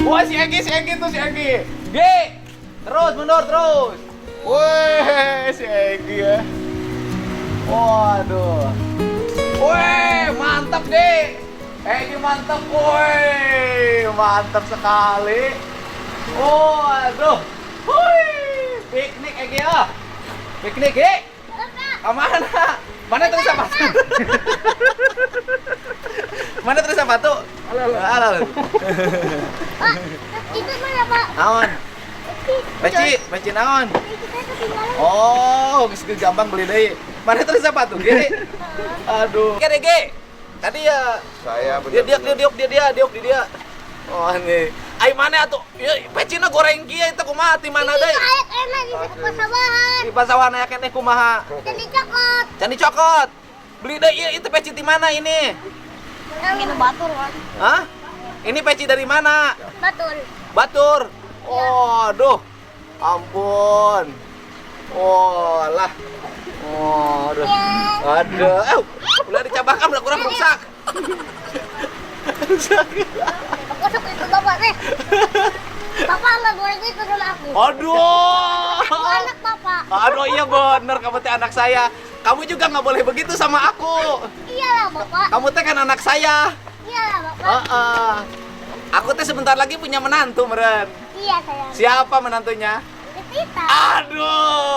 Wah, si Egi tuh, si Egi. Gi. Terus mundur terus. Wih, si Egi ya. Waduh. Wih, mantap deh. Egi mantap, woi, mantap sekali. Waduh. Wih, piknik Egi ya. Piknik, Gi. Kemana? Mana tuh sepatu? Mana tuh sepatu? Alah, alah. Pak, itu mana, Pak? Naon? Peci, peci naon? Kita ketinggalan. Oh, geus gampang beli deui. Mana tuh sepatu, Ge? Aduh. Oke deh, Ge. Tadi ya Saya dia dia dia dia dia dia dia dia dia. Oh, ini. Ai mana atuh? Ya pecina goreng kieu itu kumaha ti mana deui? Ini enak di pasawahan. Di pasawahan aya keneh kumaha? Jadi cokot. Candi cokot. Beli deh, iya, itu peci di mana ini? Ini batur kan? Hah? Ini peci dari mana? Batur. Batur. Oh, aduh. Ampun. Oh, lah. Oh, aduh. Aduh. Eh, udah dicabakan udah kurang rusak. Rusak. Aku suka itu bapak deh. Bapak nggak boleh gitu sama aku. Aduh. Aku anak bapak. Aduh, iya bener kamu teh anak saya. Kamu juga nggak boleh begitu sama aku. Iyalah, Bapak. Kamu teh kan anak saya. Iyalah, Bapak. Heeh. Aku teh sebentar lagi punya menantu, meren. Iya, sayang. Siapa menantunya? Kita. Aduh.